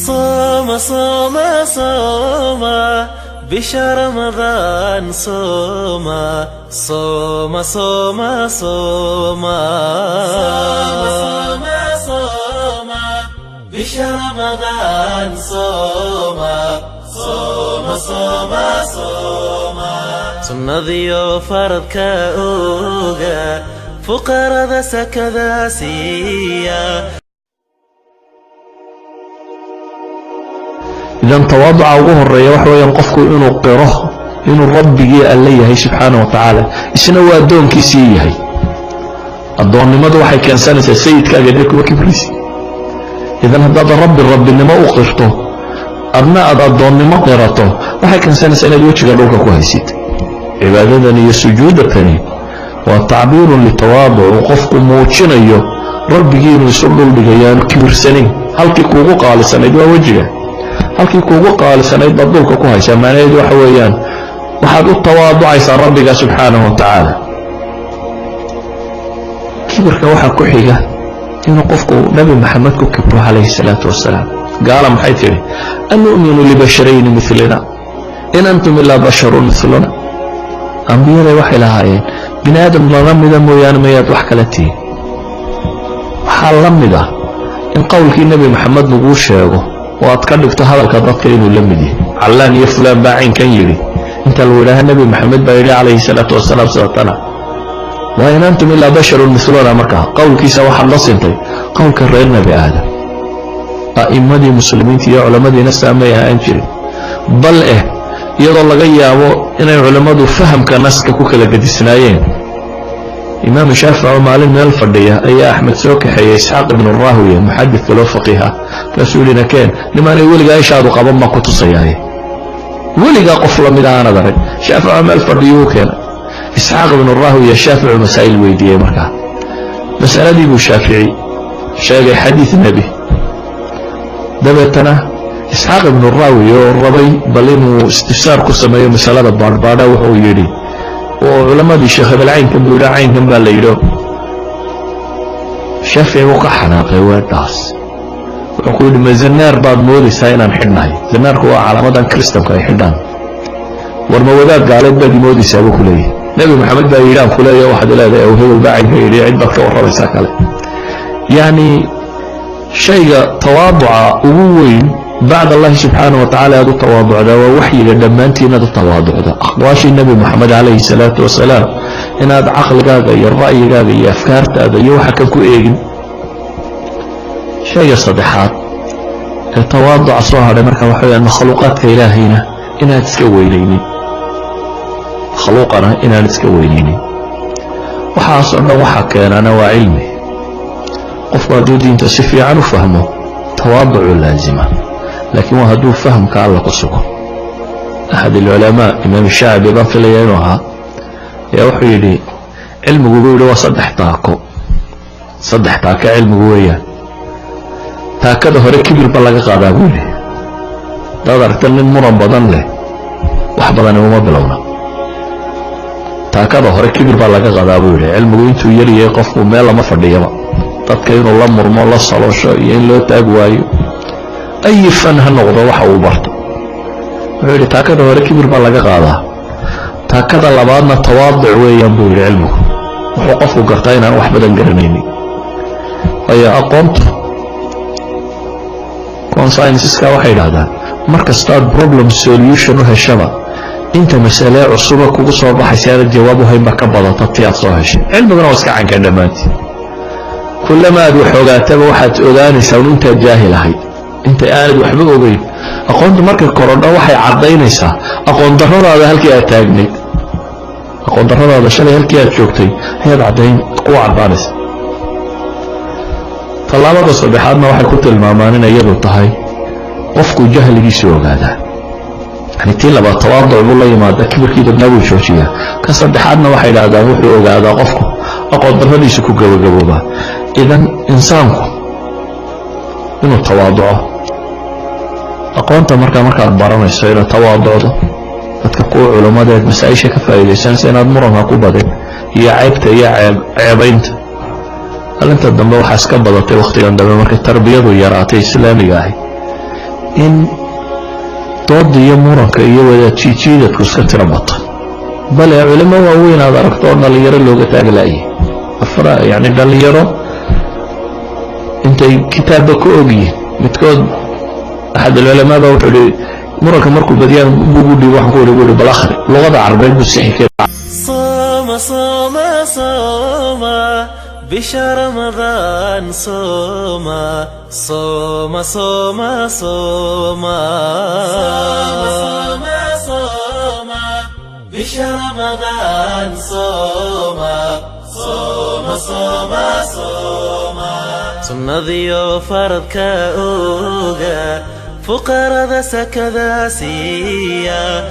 صوم صوم صوم بشهر رمضان صوم صوم صوم صوم صوم صوم بشهر رمضان صوم صوم صوم صوم sunnadiyo faradka oga fuqarada sakada siiya. Idan tawaaduca ugu horeeya waxa weeyaan qofku inuu qiro inuu rabbigii alle yahay subxaana wa tacaala, isna uu addoonkiisii yahay. Addoonnimadu waxay keensanaysaa sayidkaaga dee kuwa kibrisi. Idan haddaad rabbi rabbinimo u qirto, adna aad addoonnimo qirato, waxay keensanaysaa inaad wejiga dhulka ku haysid. Cibaadadan iyo sujuudatani waa tacbiirun litawaaduc, uu qofku muujinayo rabbigii inuu isu dhuldhigayo, aanu kibirsanayn. Halkii kuugu qaalisanayd waa wejiga, halkii kuugu qaalisanayd baad dhulka ku haysaa. Macnaheedu waxa weeyaan waxaad u tawaaducaysaa rabbiga subxaanahu wa tacaala. Kibirka waxaa ku xiga inuu qofku Nabi Maxamed ku kibro calayhi salaatu wasalaam. Gaala maxay tidhi? Anu'minu libasharayni milina in antum ilaa basharun miluna. Ambiyada waxay lahaayeen bini aadam lala mida mooyaane mayaad wax kala tihin. Waxaa la mid ah in qowlkii Nebi Maxamed laguu sheego oo aad ka dhigto hadalka dadka inuu la mid yahay. Callaan iyo fulaan baa caynkan yidhi, inta lagu yidhaaha Nebi Maxamed baa yidhi calayhi salaatu wasalaam sidatana waa in antum ilaa basharun miluna. Markaa qowlkiisa waxaad la sintay qowlka reer Nebi Aadam. A'immadii muslimiinta iyo culammadiina saamay ahaan jirin, bal iyadoo laga yaabo inay culammadu fahamka naska ku kala gedisnaayeen. Imaam Shaafici oo maalin meel fadhiya ayaa Axmed soo kaxeeyey Isxaaq ibnu Raawiya, muxadidka loo faqiiha. Kaasuu yidhi, nakeen nimaanay weligaa ishaadu qaban baan ku tusayaaye, weligaa qof lamid aanad arag. Shaafici oo meel fadhiyuu u keenay Isxaaq ibnu Raawiya. Shaaficu masaa'il weydiiyey. Markaa masaladii buu Shaafici sheegay xadiid nebi. Dabeetana Isxaaq ibnu Raawiya oo rabay bal inuu istifsaar ku sameeyo masalada baadhbaadha, wuxuu yidhi oo culammadii sheekh hebel caynkan buu yidhi, caynkan baa la yidhi. Shaafici wuu ka xanaaqay weedhaas. Wuxuu ku yidhi, ma zanaar baad moodaysaa inaan xidhnahay? Zanaarku waa calaamadan kristanku ay xidhaan. War ma wadaad gaaleed baad imoodaysaa buu ku leeyahay? Nebi Maxamed baa yidhi aan ku leeyahay, waxaad leedahay aw hebel baa caynka yidhi, cid baad ka warramaysaa kale. Yacni shayga tawaaduca ugu weyn bacd Allahi subxaana wa tacala aad u tawaaducdaa waa waxyiga dhammaantii inaad u tawaaducda, aqwaashii Nebi Moxamed calayhi salaatu wasalaam, inaad caqligaaga iyo ra'yigaaga iyo afkaartaada iyo waxa kan ku eegin. Shayga saddexaad ee tawaaduca soo hadhay marka waxa weyaan makhluuqaadka Ilaahayna inaad iska weynaynin, makhluuqana inaan iska weynaynin. Waxaasoo dhan waxaa keenaana waa cilmi. Qofku hadduu diinta si fiican u fahmo, tawaaducu laazima, laakiin waa hadduu fahamka Alla ku sugo. Axad alculamaa, Imaam Shacbi baan filaya inuu ahaa, ayaa wuxuu yidhi cilmigu buu yidhi waa saddex taako. Saddex taako cilmigu weeyaan. Taakada hore kibir ba laga qaadaa buu yidhi. Hadaad aragta nin muran badan leh, wax badani uma bilowna. Taakada hore kibir baa laga qadaa buu yidhi. Cilmigu intuu yaryahay qofku meel lama fadhiyaba, dadka inuu la murmo, la saloosho iyo in loo taag waayo, ayi fan ha noqdo waxa uu barto. Wuxuu yidhi taakada hore kibir baa laga qaadaa. Taakada labaadna tawaaduc weeyaan buu yidhi. Cilmigu wuxuu qofku gartaa inaan wax badan garanaynin, waayo aqoontu kuwan scienceska waxay idhahdaan mar kastaad problem solution u heshaba, inta masale cusuba kugu soo baxaysa aanad jawaab u hayn baa ka badata ti aad soo heshay. Cilmiguna waa iska canka dhammaantii. Kullama aad wax ogaataba, waxaad ogaanaysaa un intaad jaahil ahayd, inta aanad waxba ogeyn. Aqoontu markay korodho waxay caddaynaysaa aqoon darradaada halkii aad taagnayd, aqoon darradaada shalay halkii aad joogtay ayaad caddayn ku caddaanaysa. Tallaabada saddexaadna waxay ku tilmaamaan inay iyadu tahay qofku jahligiisu ogaadaa. Yani tii labaad tawaaduc buu la yimaada, kibirkii dadna buu joojiyaa. Ka saddexaadna waxay idhahdaan wuxuu ogaadaa qofku aqoon darradiisu ku gabagaboobaa. Idan insaanku inuu tawaaduco, aqoonta markaa markaad baranayso inaad tawaaducdo, dadka kuwa culummadeed masaa-isha ka faa'iidaysanaysa inaad muranka ku badin iyo ceybta iyo ceebaynta. Alinta dambe waxaa iska badatay wakhtigan dambe markay tarbiyadu yaraatay islaamiga ahi. In dooda iyo muranka iyo wadaadjiijiidadku iska tiro bato, bale culimo waaweyn aad aragto oo dhallinyaro looga taaglaayay afra, yani dhallinyaro intay kitaabba ka ogyihin. Midkood axad alculamaa baa wuxuu ihi, muranka markuu badiyaan bugu dhiib, waxaan ku ihi, buu ihi, bal akhri luqada Carbeed buu sixi kara. صوم صوم صوم بشهر رمضان، صوم صوم صوم صوم صوم صوم بشهر رمضان، صوم صوم صوم صوم. Sunnadiyo faradka oga, fuqarada sakada siiya.